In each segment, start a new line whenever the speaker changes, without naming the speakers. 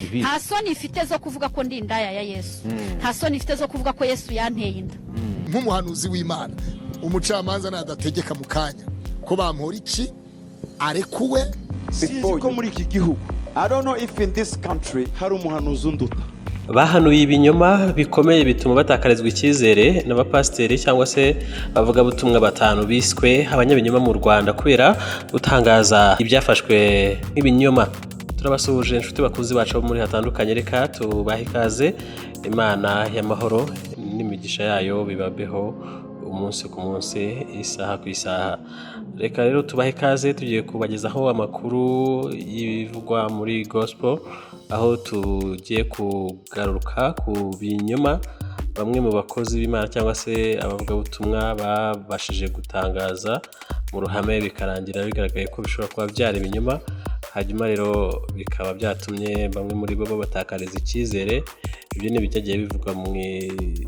Nta soni ifite zo kuvuga ko ndi indaya ya Yesu. Nta soni ifite zo kuvuga ko Yesu yanteye inda.
Nk'umuhanuzi w'Imana, umucamanza nadategeka mu kanya ko Bamporiki arekuwe.
Sinzi ko muri iki gihugu
I don't know if in this country
hari umuhanuzi unduta.
Bahanuye ibinyoma bikomeye bituma batakarizwa icyizere n'abapasiteri cyangwa se abavugabutumwa batanu biswe abanyabinyoma mu Rwanda kubera gutangaza ibyafashwe nk'ibinyoma. Turabasuhuje, inshuti bakuzi bacu bo muri hatandukanye. Reka tubahe ikaze. Imana y'amahoro n'imigisha yayo bibabeho umunsi ku munsi, isaha ku isaha. Reka rero tubahe ikaze. Tugiye kubagezaho amakuru y'ibivugwa muri gospel, aho tugiye kugaruka ku binyoma bamwe mu bakozi b'Imana cyangwa se abavugabutumwa babashije gutangaza mu ruhame, bikarangira bigaragaye ko bishobora kuba byari ibinyoma. Hanyuma rero bikaba byatumye bamwe muri bo babatakariza icyizere. Ibyo ni ibyagiye bivugwa mu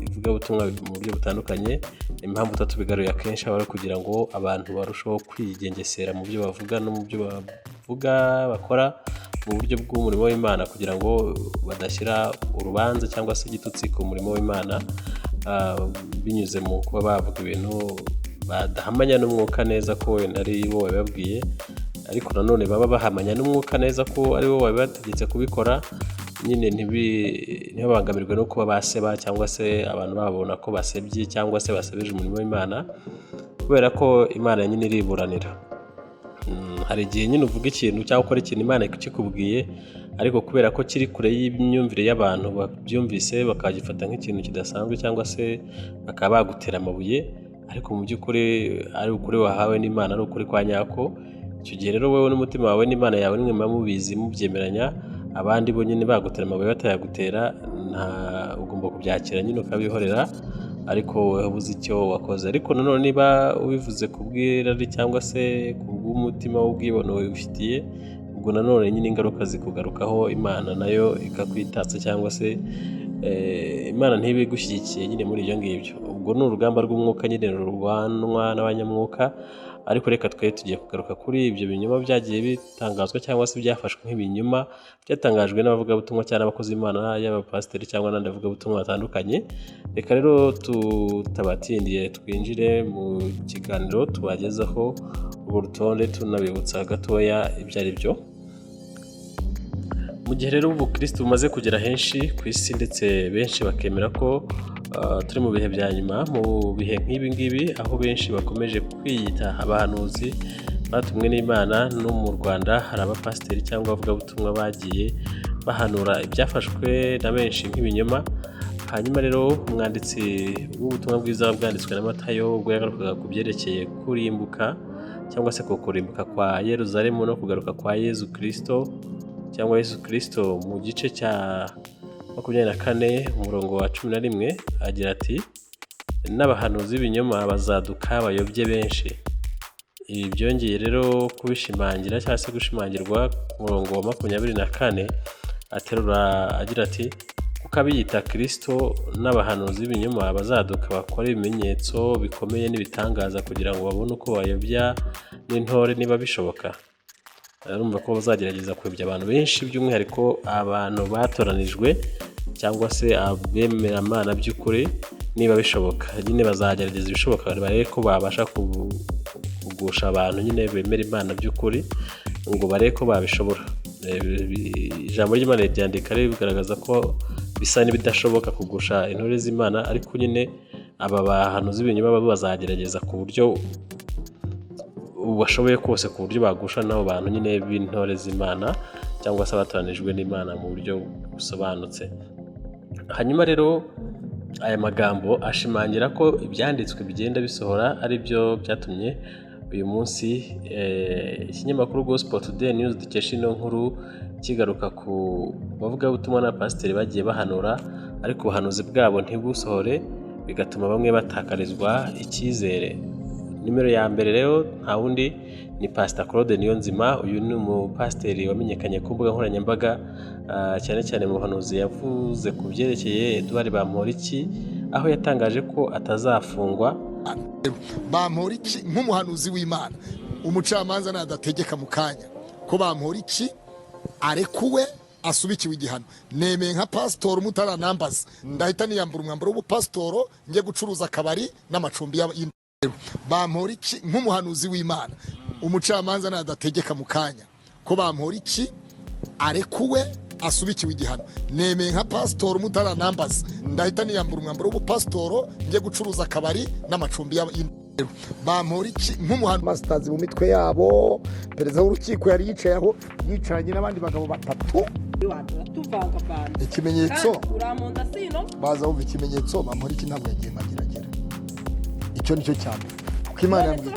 ivugabutumwa mu buryo butandukanye. Impamvu tubigaruye akenshi aba ari ukugira ngo abantu barusheho kwigengesera mu byo bavuga no mu byo bavuga bakora mu buryo bw'umurimo w'Imana, kugira ngo badashyira urubanza cyangwa se igitutsi ku murimo w'Imana binyuze mu kuba bavuga ibintu badahamanya n'umwuka neza ko wenda ari bo babibabwiye, ariko nanone baba bahamanya n'umwuka neza ko ari bo babibategetse kubikora nyine, ntibabangamirwe no kuba baseba cyangwa se abantu babona ko basebye cyangwa se basebeje umurimo w'Imana, kubera ko Imana nyine iriburanira. Hari igihe nyine uvuga ikintu cyangwa ukora ikintu Imana ikikubwiye, ariko kubera ko kiri kure y'imyumvire y'abantu babyumvise, bakagifata nk'ikintu kidasanzwe cyangwa se bakaba bagutera amabuye, ariko mu by'ukuri ari ukuri wahawe n'Imana, ari ukuri kwa nyako. Icyo gihe rero wowe n'umutima wawe n'Imana yawe nimwe muba mubizi, mubyemeranya. Abandi bo nyine bagutera amabuye, batayagutera, nta ugomba kubyakira nyine ukabihorera, ariko wowe uzi icyo wakoze. Ariko nanone niba ubivuze ku bw'irari cyangwa se ku bw'umutima w'ubwibone wifitiye, ubwo nanone nyine ingaruka zikugarukaho, Imana nayo ikakwitatsa cyangwa se Imana ntibe igushyigikiye nyine muri ibyo ngibyo. Ubwo ni urugamba rw'umwuka nyine rurwanwa n'abanyamwuka. Ariko reka twe tugiye kugaruka kuri ibyo binyoma byagiye bitangazwa cyangwa se byafashwe nk'ibinyoma byatangajwe n'abavugabutumwa cyangwa n'abakozi b'Imana, yaba pasiteri cyangwa n'abandi bavugabutumwa batandukanye. Reka rero tutabatindiye twinjire mu kiganiro, tubagezaho urwo rutonde, tunabibutsa gatoya ibyo ari byo. Mu gihe rero ubukristo bumaze kugera henshi ku isi, ndetse benshi bakemera ko turi mu bihe bya nyuma, mu bihe nk'ibi ngibi aho benshi bakomeje kwiyita abahanuzi batumwe n'Imana, no mu Rwanda hari abapasiteri cyangwa abavugabutumwa bagiye bahanura ibyafashwe na benshi nk'ibinyoma. Hanyuma rero umwanditsi w'ubutumwa bwiza bwanditswe na Matayo, ubwo yagarukaga ku byerekeye kurimbuka cyangwa se ku kurimbuka kwa Yeruzalemu no kugaruka kwa Yezu Kristo cyangwa Yesu Kristo, mu gice cya 24 umurongo wa 11, agira ati: "N'abahanuzi b'ibinyoma bazaduka bayobye benshi." Ibi byongeye rero kubishimangira cyangwa se gushimangirwa ku murongo wa 24, aterura agira ati: "Kuko abiyita Kristo n'abahanuzi b'ibinyoma bazaduka bakora ibimenyetso bikomeye n'ibitangaza, kugira ngo babone uko bayobya n'intore niba bishoboka." Urumva ko bazagerageza kuyobya abantu benshi, by'umwihariko abantu batoranijwe cyangwa se abemeramana by'ukuri, niba bishoboka. Nyine bazagerageza ibishoboka barebe ko babasha kugusha abantu nyine bemera Imana by'ukuri, ngo barebe ko babishobora. Ijambo ry'Imana ribyandika rigaragaza ko bisa n'ibidashoboka kugusha intore z'Imana, ariko nyine aba bahanuzi b'ibinyoma bo bazagerageza ku buryo bashoboye kose, ku buryo bagusha n'abo bantu nyine b'intore z'Imana cyangwa se abatoranijwe n'Imana mu buryo busobanutse. Hanyuma rero aya magambo ashimangira ko ibyanditswe bigenda bisohora, ari byo byatumye uyu munsi ikinyamakuru Gospel Today News dukesha ino nkuru kigaruka ku bavugabutumwa na pasiteri bagiye bahanura, ariko ubuhanuzi bwabo ntibusohore, bigatuma bamwe batakarizwa icyizere. Nimero ya mbere rero nta wundi ni Pastor Claude Niyonzima. Uyu ni umupasiteri wamenyekanye ku mbuga nkoranyambaga, cyane cyane mu buhanuzi yavuze ku byerekeye Edouard Bamporiki, aho yatangaje ko atazafungwa.
Bamporiki, nk'umuhanuzi w'Imana, umucamanza nadategeka mu kanya ko Bamporiki arekuwe. asubikiwe igihano. Nemeye nka pasitoro mutaranambaza, ndahita niyambura umwambaro w'ubupasitoro njye gucuruza akabari n'amacumbi. Bampora iki nk'umuhanuzi w'Imana? Umucamanza nadategeka mu kanya ko bampora iki arekuwe, asubikiwe igihano, nemeye nka pasitoro mutaranambaza, ndahita niyambura umwambaro w'ubupasitoro njye gucuruza akabari n'amacumbi. Bampora iki nk'umuhanuzi? Masitazi mu mitwe yabo. Perezida w'urukiko yari yicaye aho, yicaranye n'abandi bagabo batatu. Ikimenyetso baza bumva ikimenyetso, bampora iki ntabwo yagiye Mageragere. Icyo nicyo cya mbere, kuko Imana yambwiye.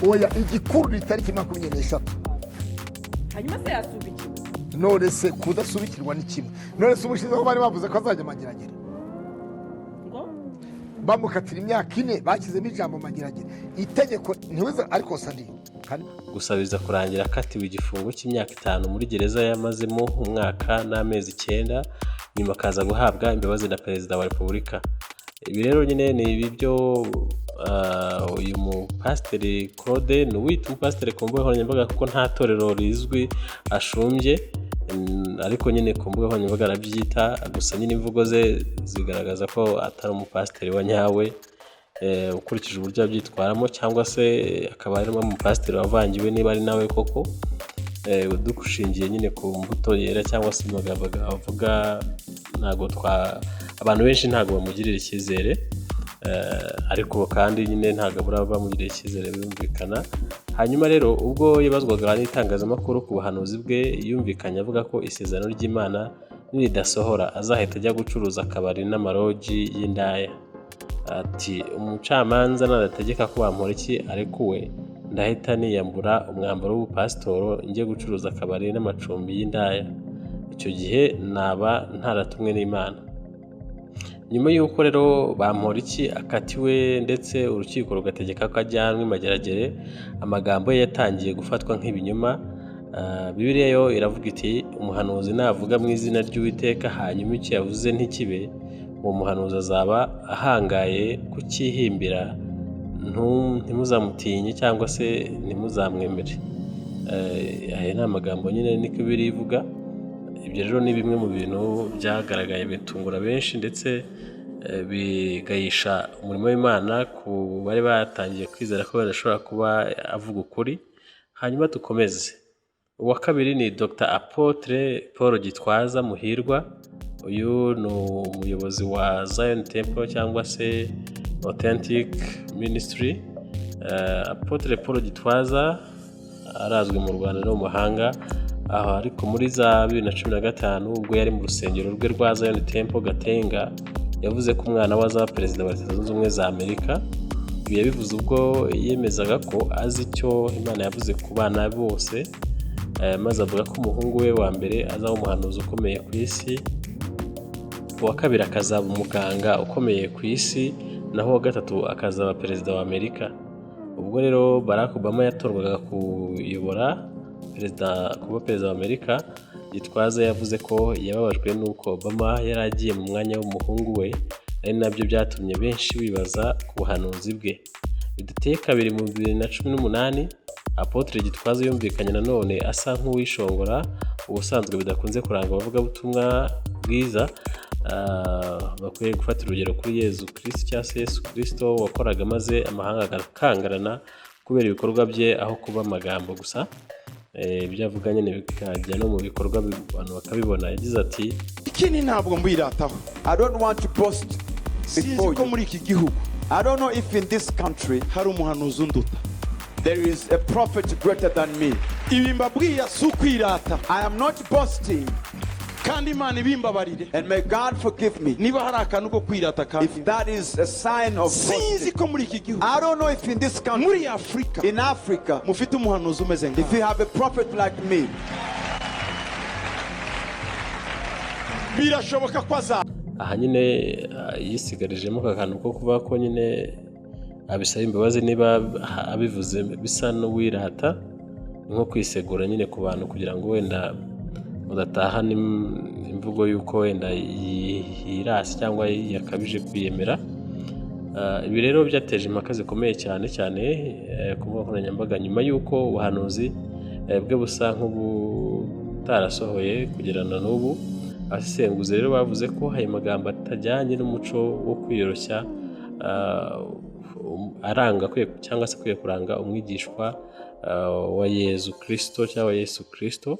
Oya, igikuru ni itariki 23.
Hanyuma se yasubikiwe?
None se kudasubikirwa ni kimwe? None se ubushize ko bari bavuze ko azajya Mageragere, bamukatira imyaka 4, bashyizemo ijambo Mageragere, itegeko ntiwize ariko sandi.
Gusa biza kurangira akatiwe igifungo cy'imyaka 5 muri gereza yamazemo umwaka n'amezi 9, nyuma akaza guhabwa imbabazi na Perezida wa Repubulika. Ibi rero nyine ni ibi byo uyu mupasiteri Claude, ni uwita umupasiteri ku mbuga nkoranyambaga, kuko nta torero rizwi ashumbye, ariko nyine ku mbuga nkoranyambaga arabyita. Gusa nyine imvugo ze zigaragaza ko atari umupasiteri wa nyawe, ukurikije uburyo abyitwaramo, cyangwa se akaba ari umupasiteri wavangiwe, niba ari nawe koko, dushingiye nyine ku mbuto yera cyangwa se amagambo avuga. Ntabwo twa abantu benshi ntabwo bamugirira icyizere, ariko kandi nyine ntabwo abura bamugirira icyizere, birumvikana. Hanyuma rero ubwo yabazwaga n'itangazamakuru ku buhanuzi bwe, yumvikanye avuga ko isezerano ry'Imana niridasohora azahita ajya gucuruza akabari n'amaroji y'indaya. Ati: "Umucamanza nadategeka ko Bamporiki arekuwe, ndahita niyambura umwambaro w'ubupasitoro njye gucuruza akabari n'amacumbi y'indaya. Icyo gihe naba ntaratumwe n'Imana." Nyuma y'uko rero Bamporiki akatiwe ndetse urukiko rugategeka ko ajyanwa i Mageragere, amagambo ye yatangiye gufatwa nk'ibinyoma. Bibiliya yo iravuga iti: "Umuhanuzi navuga mu izina ry'Uwiteka, hanyuma icyo yavuze ntikibe, uwo muhanuzi azaba ahangaye kucyihimbira, ntimuzamutinye cyangwa se ntimuzamwemere." Aya ni amagambo nyine niko Bibiliya ivuga. Ibyo rero ni bimwe mu bintu byagaragaye bitungura benshi, ndetse bigayisha umurimo w'Imana ku bari batangiye kwizera ko badashobora kuba avuga ukuri. Hanyuma dukomeze. Uwa kabiri ni Dr Apotre Paul Gitwaza Muhirwa. Uyu ni umuyobozi wa Zion Temple cyangwa se Authentic Ministry. Apotre Paul Gitwaza arazwi mu Rwanda no mu mahanga aho, ariko muri za 2015 ubwo yari mu rusengero rwe rwa Zion Temple Gatenga, yavuze ko umwana we azaba perezida wa Leta Zunze Ubumwe za Amerika. Ibi yabivuze ubwo yemezaga ko azi icyo Imana yavuze ku bana bose, maze avuga ko umuhungu we wa mbere azaba umuhanuzi ukomeye ku isi, uwa kabiri akazaba umuganga ukomeye ku isi, naho uwa gatatu akazaba perezida wa Amerika. Ubwo rero Barack Obama yatorwaga kuyobora perezida, kuba perezida wa Amerika, Gitwaza yavuze ko yababajwe n'uko Obama yari agiye mu mwanya w'umuhungu we, ari nabyo byatumye benshi bibaza ku buhanuzi bwe. Bidateye kabiri, mu 2018 Apotre Gitwaza yumvikanye nanone asa nk'uwishongora, ubusanzwe bidakunze kuranga abavugabutumwa bwiza bakwiye gufatira urugero kuri Yezu Kristo cyangwa se Yesu Kristo, wakoraga maze amahanga agakangarana kubera ibikorwa bye aho kuba amagambo gusa. Ibyo avuga nyine bikajya no mu bikorwa, abantu bakabibona. Yagize ati:
Ikindi ntabwo mbirataho.
I don't want to boast
Sinzi
before
ko
you.
muri iki gihugu
I don't know if in this country
hari umuhanuzi unduta.
there is a prophet greater than me.
Ibi mbabwiye si ukwirata.
I am not boasting,
Kandi Imana ibimbabarire
and may God forgive me
niba hari akantu ko kwirata kandi.
if that is a sign of
Sinzi
boasting.
ko muri iki gihugu,
I don't know if in this country,
muri Afurika,
in Africa,
mufite umuhanuzi umeze
if
nka
you have a prophet like me.
Birashoboka ko azaba
Aha nyine yisigarijemo aka kantu ko kuvuga ko nyine abisaba imbabazi niba abivuze bisa n'uwirata, ni nko kwisegura nyine ku bantu kugira ngo wenda udatahana imvugo y'uko wenda yirasi cyangwa yakabije kwiyemera. Ibi rero byateje impaka zikomeye cyane cyane ku mbuga nkoranyambaga, nyuma y'uko ubuhanuzi bwe busa nk'ubu utarasohoye kugera na n'ubu. Abasesenguzi rero bavuze ko ayo magambo atajyanye n'umuco wo kwiyoroshya aranga cyangwa se akwiye kuranga umwigishwa wa Yezu Kristo cyangwa Yesu Kristo,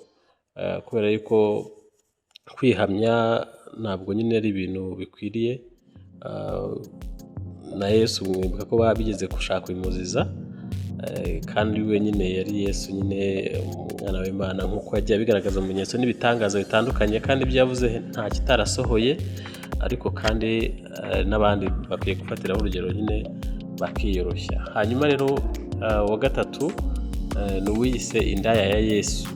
kubera yuko kwihamya ntabwo nyine ari ibintu bikwiriye. Na Yesu mwibuka ko bigeze gushaka kubimuziza, kandi we nyine yari Yesu nyine, umwana w'Imana, nk'uko yagiye abigaragaza mu bimenyetso n'ibitangaza bitandukanye, kandi ibyo yavuze nta kitarasohoye. Ariko kandi n'abandi bakwiye gufatiraho urugero nyine bakiyoroshya. Hanyuma rero uwa gatatu ni uwiyise indaya ya Yesu.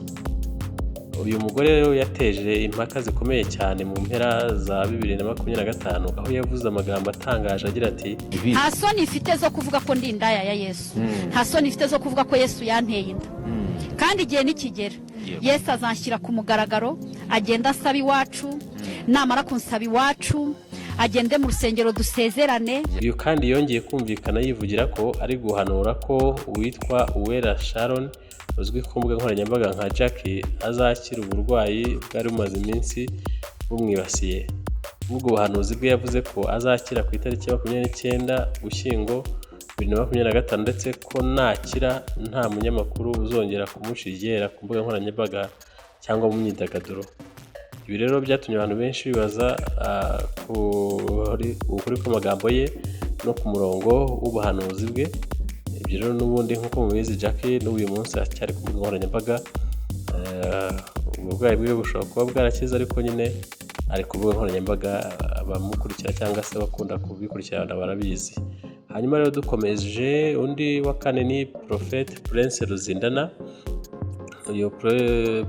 Uyu mugore rero yateje impaka zikomeye cyane mu mpera za 2025, aho yavuze amagambo atangaje agira ati:
Nta soni mfite zo kuvuga ko ndi indaya ya Yesu. Nta soni mfite zo kuvuga ko Yesu yanteye inda. Kandi igihe nikigera, Yesu azanshyira ku mugaragaro, agenda asaba iwacu. Namara kunsaba iwacu, agende mu rusengero dusezerane.
Uyu kandi yongeye kumvikana yivugira ko ari guhanura ko uwitwa Uwera Sharon uzwi ku mbuga nkoranyambaga nka Jackie azakira uburwayi bwari bumaze iminsi bumwibasiye. Muri ubwo buhanuzi bwe yavuze ko azakira ku itariki ya 29 Ugushyingo 2025, ndetse ko nakira nta munyamakuru uzongera kumuca iryera ku mbuga nkoranyambaga cyangwa mu myidagaduro. Ibi rero byatumye abantu benshi bibaza kuri ukuri kw'amagambo ye no ku murongo w'ubuhanuzi bwe. Ibyo rero n'ubundi nk'uko mubizi, Jackie n'uyu munsi aracyari ku mbuga nkoranyambaga. Uburwayi bwe bushobora kuba bwarakize, ariko nyine ari ku mbuga nkoranyambaga, abamukurikira cyangwa se abakunda kubikurikirana barabizi. Hanyuma rero dukomeje, undi wa kane ni Prophet Prince Ruzindana. Uyu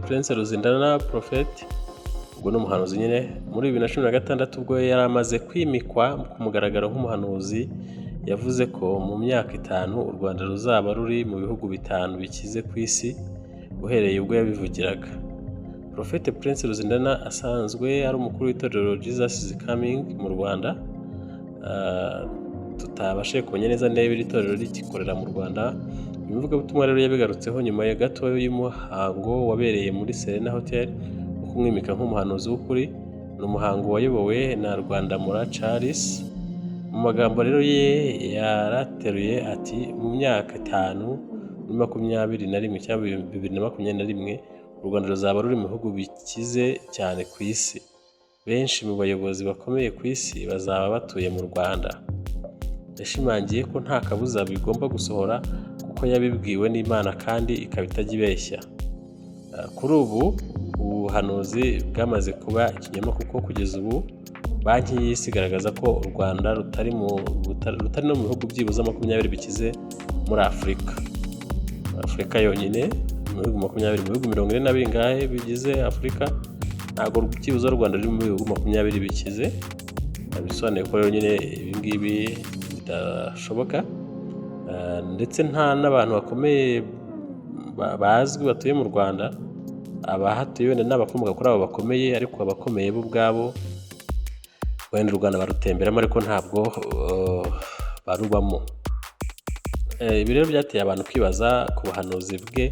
Prince Ruzindana Prophet, ubwo ni umuhanuzi nyine, muri 2016 ubwo yari amaze kwimikwa ku mugaragaro nk'umuhanuzi, yavuze ko mu myaka 5 u Rwanda ruzaba ruri mu bihugu bitanu bikize ku isi uhereye ubwo yabivugiraga. Prophet Prince Ruzindana asanzwe ari umukuru w'itorero Jesus is Coming mu Rwanda. Tutabashije kumenya neza niba iri torero rigikorera mu Rwanda. Uyu muvugabutumwa rero yabigarutseho nyuma ya gato y'umuhango wabereye muri Serena Hotel wo kumwimika nk'umuhanuzi w'ukuri. Ni umuhango wayobowe na Rwandamura Charles. Mu magambo rero ye yarateruye ati: "Mu myaka 5, muri 21 cyangwa 2021, u Rwanda ruzaba ruri mu bihugu bikize cyane ku isi. Benshi mu bayobozi bakomeye ku isi bazaba batuye mu Rwanda." Yashimangiye ko nta kabuza bigomba gusohora kuko yabibwiwe n'Imana kandi ikaba itajya ibeshya. Kuri ubu ubuhanuzi bwamaze kuba ikinyoma, kuko kugeza ubu Banki y'Isi igaragaza ko u Rwanda rutari no mu bihugu byibuze 20 bikize muri Afurika. Afurika yonyine, mu bihugu 20, mu bihugu 40 na bingahe bigize Afurika, ntabwo byibuze u Rwanda ruri mu bihugu 20 bikize. Bisobanuye ko rero nyine ibi ngibi bidashoboka. Ndetse nta n'abantu bakomeye bazwi batuye mu Rwanda. Abahatuye wenda ni abakomoka kuri abo bakomeye, ariko abakomeye bo ubwabo wenda u Rwanda barutemberamo, ariko ntabwo barubamo. Ibi rero byateye abantu kwibaza ku buhanuzi bwe,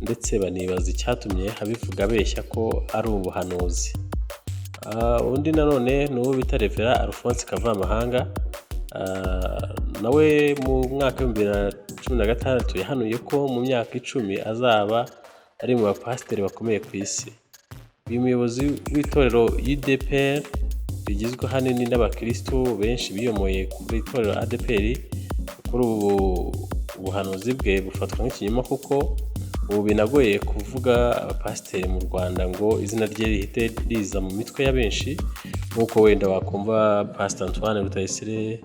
ndetse banibaza icyatumye abivuga abeshya ko ari ubuhanuzi. Undi nanone ni uwo bita Reverend Alphonse Kavamahanga. Nawe mu mwaka wa 2016 yahanuye ko mu myaka 10 azaba ari mu bapasiteri bakomeye ku isi. Uyu muyobozi w'itorero UDPR rigizwe ahanini n'abakristo benshi biyomoye kuri itorero ADPR, kuri ubu ubuhanuzi bwe bufatwa nk'ikinyoma, kuko ubu binagoye kuvuga abapasiteri mu Rwanda ngo izina rye rihite riza mu mitwe ya benshi, nk'uko wenda wakumva Pastor Antoine Rutayisire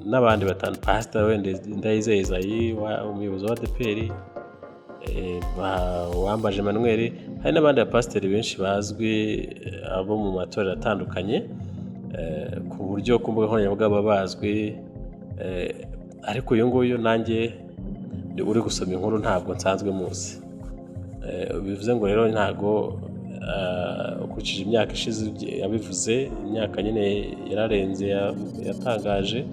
n'abandi batanu, Pastor wenda Ndayizeye Isaie, umuyobozi wa ADPR, Uwambaje Emmanuel, hari n'abandi bapasiteri benshi bazwi abo mu matorero atandukanye, ku buryo ku mbuga nkoranyambaga baba bazwi, ariko uyu nguyu nanjye uri gusoma inkuru ntabwo nsanzwe muzi. Bivuze ngo rero ntabwo ukurikije imyaka ishize yabivuze, imyaka nyine yararenze yatangaje.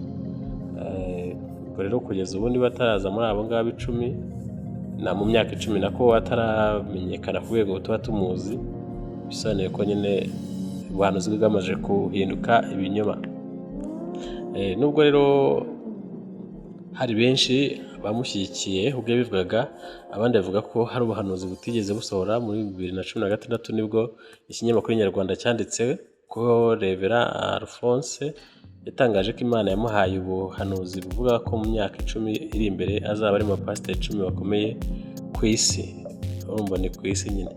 Ubwo rero kugeza ubu niba ataraza muri abo ngabo 10. Na mu myaka 10 nako ataramenyekana ku rwego tuba tumuzi, bisobanuye ko nyine ubuhanuzi bwe bwamaze guhinduka ibinyoma. Nubwo rero hari benshi bamushyigikiye ubwo yabivugaga, abandi bavuga ko hari ubuhanuzi butigeze busohora. Muri 2016 nibwo ikinyamakuru Nyarwanda cyanditse ko Reverend Alphonse yatangaje ko Imana yamuhaye ubuhanuzi buvuga ko mu myaka 10 iri imbere azaba ari mu bapasiteri 10 bakomeye ku isi. Urumva ni ku isi nyine.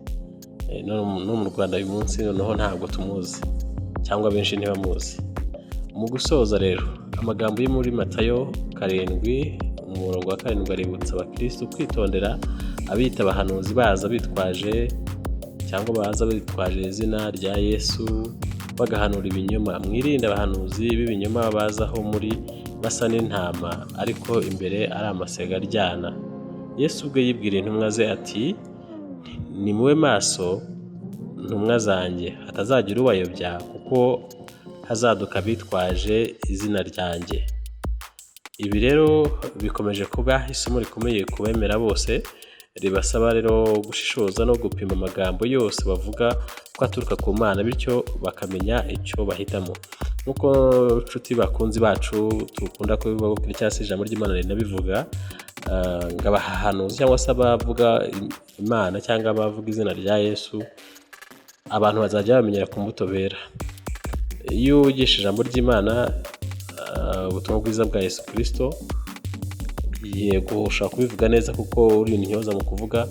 No mu Rwanda uyu munsi noneho ntabwo tumuzi, cyangwa benshi ntibamuzi. Mu gusoza rero, amagambo yo muri Matayo 7 umurongo wa 7 aributsa abakirisitu kwitondera abita abahanuzi baza bitwaje, cyangwa baza bitwaje izina rya Yesu bagahanura ibinyoma. Mwirinde abahanuzi b'ibinyoma baza aho muri basa n'intama, ariko imbere ari amasega aryana. Yesu ubwe yibwira intumwa ze ati: "Nimube maso, ntumwa zanjye, hatazagira ubayobya, kuko hazaduka bitwaje izina ryanjye." Ibi rero bikomeje kuba isomo rikomeye ku bemera bose, ribasaba rero gushishoza no gupima amagambo yose bavuga ko aturuka ku Mana, bityo bakamenya icyo bahitamo. Nk'uko nshuti bakunzi bacu dukunda kubivuga, cyangwa se ijambo ry'Imana rinabivuga, ngo abahanuzi cyangwa se abavuga Imana cyangwa abavuga izina rya Yesu, abantu bazajya bamenyera ku mbuto bera. Iyo wigisha ijambo ry'Imana, ubutumwa bwiza bwa Yesu Kirisito, yego ushobora kubivuga neza kuko uri intyoza mu kuvuga,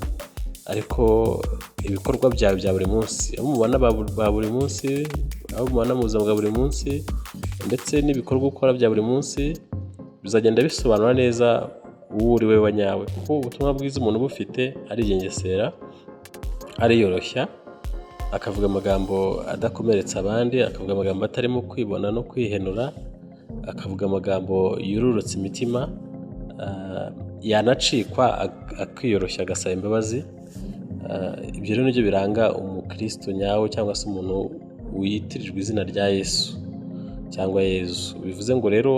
ariko ibikorwa byawe bya buri munsi, abo mubana ba buri munsi, abo mubana mu buzima bwa buri munsi, ndetse n'ibikorwa ukora bya buri munsi bizagenda bisobanura neza uwo uri we wa nyawe. Kuko ubutumwa bwiza umuntu ubufite arigengesera, ariyoroshya, akavuga amagambo adakomeretsa abandi, akavuga amagambo atarimo kwibona no kwihenura, akavuga amagambo yururutsa imitima, yanacikwa akiyoroshya agasaba imbabazi. Ibyo rero nibyo biranga umukristo nyawe, cyangwa se umuntu witirirwa izina rya Yesu cyangwa Yezu. Bivuze ngo rero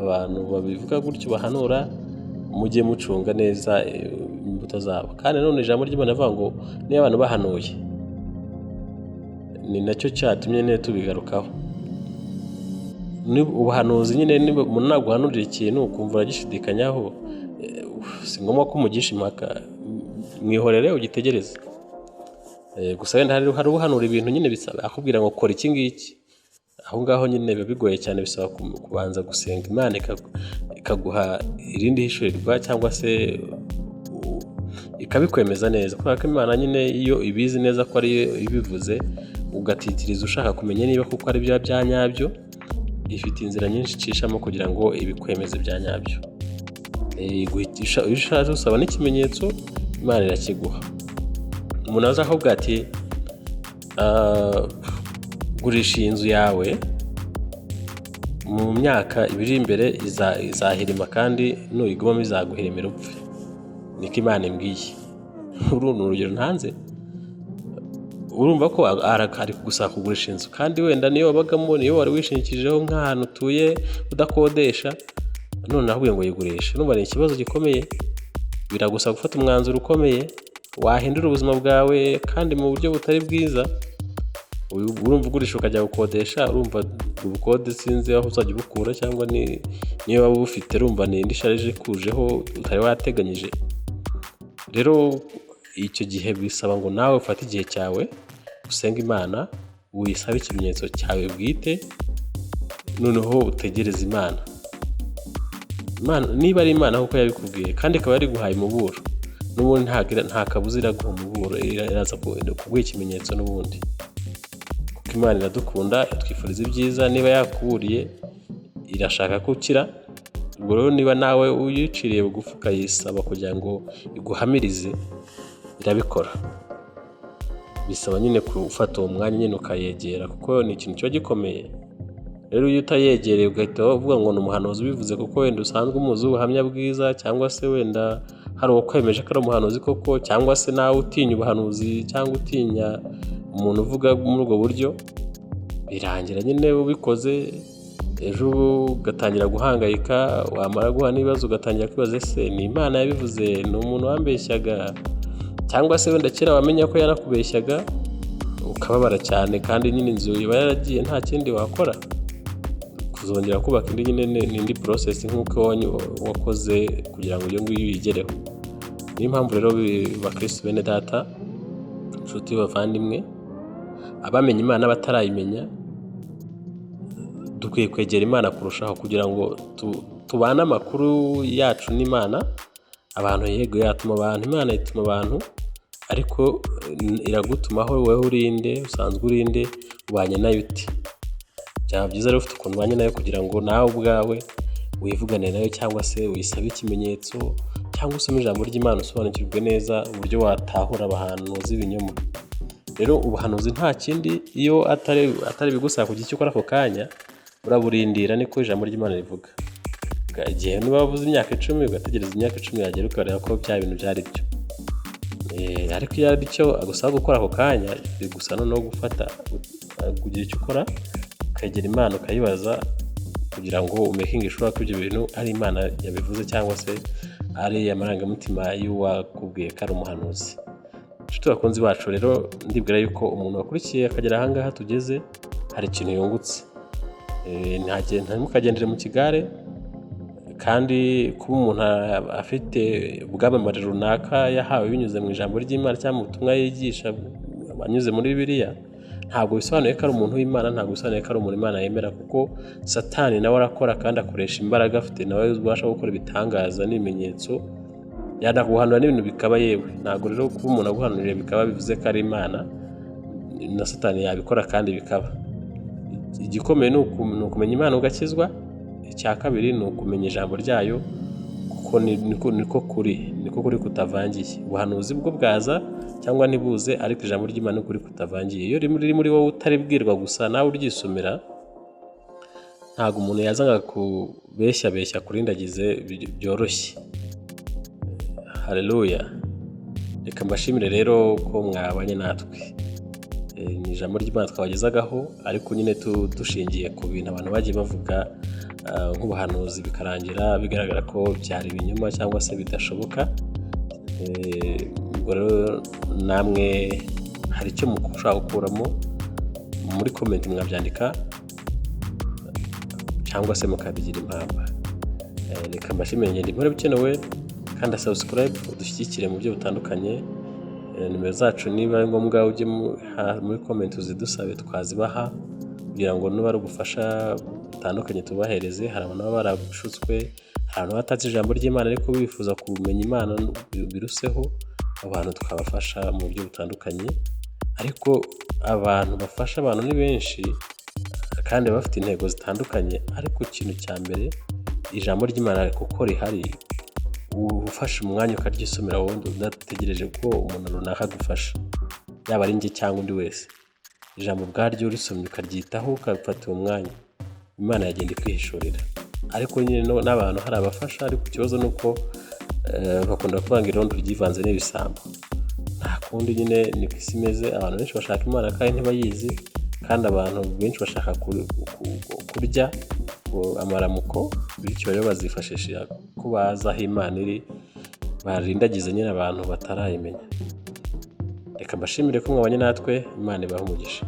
abantu babivuga gutyo bahanura, mujye mucunga neza imbuto zabo. Kandi nanone ijambo ry'Imana rivuga ngo niba abantu bahanuye, ni nacyo cyatumye nyine tubigarukaho. Ubuhanuzi nyine, niba umuntu naguhanurira ikintu ukumva uragishidikanyaho, si ngombwa ko umugisha impaka, mwihorere ugitegereze. Gusa wenda hari uhanura ibintu nyine bisaba akubwira ngo kora iki ngiki, aho ngaho nyine biba bigoye cyane, bisaba kubanza gusenga Imana ikaguha irindi hishurirwa, cyangwa se ikabikwemeza neza, kubera ko Imana nyine iyo ibizi neza ko ariyo ibivuze, ugatitiriza ushaka kumenya niba kuko ari bya bya nyabyo, ifite inzira nyinshi icishamo kugira ngo ibikwemeze bya nyabyo. Iyo ushatse usaba n'ikimenyetso, Imana irakiguha. Umuntu aza akakubwira ati: "Gurisha iyi nzu yawe, mu myaka 2 imbere izahirima, kandi nuyigumamo izaguhirimira upfe, niko Imana imbwiye." Uru ni urugero ntanze. Urumva ko ari kugusaba kugurisha inzu, kandi wenda niyo wabagamo, niyo wari wishingikirijeho nk'ahantu utuye udakodesha, none ahubwo ngo yigurishe. Urumva ni ikibazo gikomeye, biragusaba gufata umwanzuro ukomeye wahindura ubuzima bwawe, kandi mu buryo butari bwiza. Urumva ugurisha ukajya gukodesha, urumva ubukode sinzi aho uzajya ubukura, cyangwa niyo waba ubufite, urumva ni indi charge ikujeho utari wateganyije. Rero icyo gihe bisaba ngo nawe ufate igihe cyawe usenge Imana, wisabe ikimenyetso cyawe bwite, noneho utegereze Imana. Imana niba ari Imana kuko yabikubwiye kandi ikaba yariguhaye umuburo, n'ubundi nta kabuza iraguha umuburo, iraza kuguha ikimenyetso n'ubundi, kuko Imana iradukunda, itwifuriza ibyiza. Niba yakuburiye irashaka ko ukira. Ubwo rero niba nawe uyiciriye bugufi ukayisaba kugira ngo iguhamirize, irabikora. Bisaba nyine gufata uwo mwanya nyine ukayegera, kuko ni ikintu kiba gikomeye. Rero iyo utayegereye ugahita uvuga ngo ni umuhanuzi ubivuze, kuko wenda usanzwe umuzi ubuhamya bwiza, cyangwa se wenda hari uwakwemeje ko ari umuhanuzi koko, cyangwa se nawe utinya ubuhanuzi cyangwa utinya umuntu uvuga muri ubwo buryo, birangira nyine ubikoze. Ejo ugatangira guhangayika, wamara guhura n'ibibazo ugatangira kwibaza: ese ni Imana yabivuze, ni umuntu wambeshyaga? Cyangwa se wenda kera wamenya ko yarakubeshyaga, ukababara cyane, kandi nyine inzu iba yaragiye, nta kindi wakora. Kuzongera kubaka indi nyine ni indi process nk'uko wakoze kugira ngo iyo ngiyo uyigereho. Niyo mpamvu rero, bakirisitu bene data, inshuti, bavandimwe, abamenya Imana, batarayimenya, dukwiye kwegera Imana kurushaho kugira ngo tubane amakuru yacu n'Imana. Abantu, yego, yatuma abantu, Imana ituma abantu, ariko iragutumaho wowe urinde, usanzwe urinde, ubanye nayo ute? Byaba byiza rero ufite ukuntu ubanye nayo, kugira ngo nawe ubwawe wivugane nayo, cyangwa se uyisabe ikimenyetso, cyangwa usome ijambo ry'Imana usobanukirwe neza uburyo watahura abahanuzi b'ibinyoma. Rero ubuhanuzi nta kindi, iyo atari ibigusaba kugira icyo ukora ako kanya, uraburindira, niko ijambo ry'Imana rivuga. Igihe niba wavuze imyaka 10, ugategereza imyaka 10 yagera ukareba ko bya bintu byari byo. Ariko iyo ari cyo agusaba gukora ako kanya, bigusa noneho gufata kugira icyo ukora, ukegera Imana ukayibaza, kugira ngo umakinge sure ko ibyo bintu ari Imana yabivuze cyangwa se ari amarangamutima y'uwakubwiye ko ari umuhanuzi. Inshuti bakunzi bacu rero, ndibwira yuko umuntu wakurikiye akagera ahangaha tugeze hari ikintu yungutse. Ntimukagendere mu kigare. Kandi kuba umuntu afite ubwamamare runaka yahawe binyuze mu ijambo ry'Imana cyangwa mu butumwa yigisha anyuze muri Bibiliya, ntabwo bisobanuye ko ari umuntu w'Imana, ntabwo bisobanuye ko ari umuntu Imana yemera, kuko Satani nawe arakora kandi akoresha imbaraga afite, nawe ubasha gukora ibitangaza n'ibimenyetso, yanaguhanura n'ibintu bikaba. Yewe, ntabwo rero kuba umuntu aguhanuriye bikaba bivuze ko ari Imana. Na Satani yabikora kandi bikaba. Igikomeye ni ukumenya Imana ugakizwa. Icya kabiri ni ukumenya ijambo ryayo, kuko niko kuri kutavangiye. Ubuhanuzi bwo bwaza cyangwa ntibuze, ariko ijambo ry'Imana ni ukuri kutavangiye. Iyo riri muri wowe, utaribwirwa gusa, nawe uryisomera, ntabwo umuntu yazaga kubeshyabeshya kurindagize byoroshye. Haleluya! Reka mbashimire rero ko mwabanye natwe. Ni ijambo ry'Imana twabagezagaho, ariko nyine dushingiye ku bintu abantu bagiye bavuga nk'ubuhanuzi, bikarangira bigaragara ko byari ibinyoma cyangwa se bidashoboka. Ubwo rero namwe hari icyo mushobora gukuramo, muri comment mwabyandika cyangwa se mukabigira impamba. Reka mbashimire, ngenda impore bukenewe. Kandi subscribe, udushyigikire mu buryo butandukanye. Nimero zacu, niba ari ngombwa ujye muri comment uzidusabe, twazibaha kugira ngo niba ari ubufasha butandukanye tubahereze. Hari abantu baba barashutswe, hari abantu batazi ijambo ry'Imana ariko bifuza kumenya Imana biruseho, abantu twabafasha mu buryo butandukanye. Ariko abantu bafasha abantu ni benshi kandi baba bafite intego zitandukanye, ariko ikintu cya mbere, ijambo ry'Imana kuko rihari, ufashe umwanya ukaryisomera wowe udategereje ko umuntu runaka agufasha, yaba ari njye cyangwa undi wese, ijambo ubwaryo urisomye ukaryitaho, ukabifata uwo mwanya, Imana yagenda ikwihishurira. Ariko nyine n'abantu hari abafasha, ariko ikibazo ni uko bakunda kuvuga ngo irondo ryivanze n'ibisambo. Nta kundi nyine, ni ku isi imeze. Abantu benshi bashaka Imana kandi ntibayizi, kandi abantu benshi bashaka kurya amaramuko, bityo rero bazifashisha ko bazi aho Imana iri, barindagiza nyine abantu batarayimenya. Reka mbashimire ko mwabanye natwe. Imana ibahe umugisha.